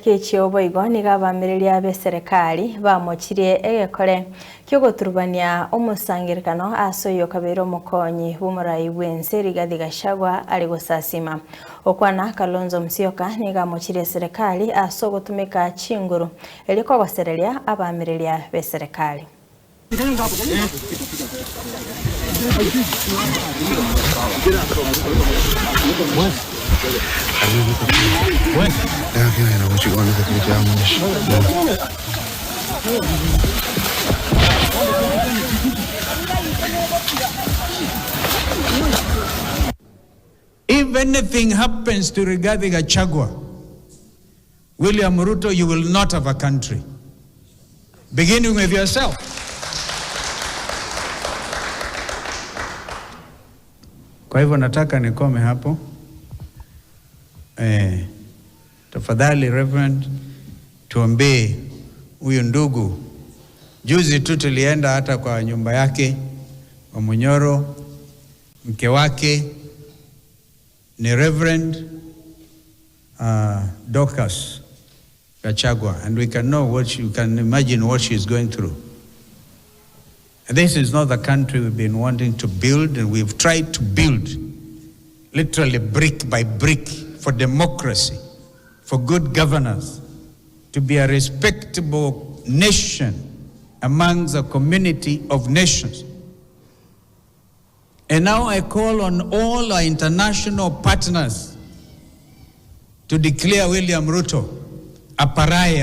Chingaki echio boigo nigo abaamereria b'eserekari bamochirie egekore ki'ogoturubania omosangererekano ase oyo okabeire omokonyi bw'omorai bw'ense Rigathi Gachagua are gosasima. Okwana Kalonzo Musyoka nigo amochirie eserekari ase ogotumeka chinguru erio kogosereria abaamereria b'eserekari. If anything happens to Rigathi Gachagua, William Ruto, you will not have a country. Beginning with yourself. Kwa hivyo nataka nikome hapo. Eh, tafadhali Reverend, tuombee huyu ndugu. Juzi tu tulienda hata kwa nyumba yake wa Munyoro, mke wake ni Reverend Dorcas Gachagua, and we can know what she, you can imagine what she is going through. This is not the country we've been wanting to build, and we've tried to build literally brick by brick for democracy, for good governance, to be a respectable nation amongst a community of nations. And now I call on all our international partners to declare William Ruto a pariah.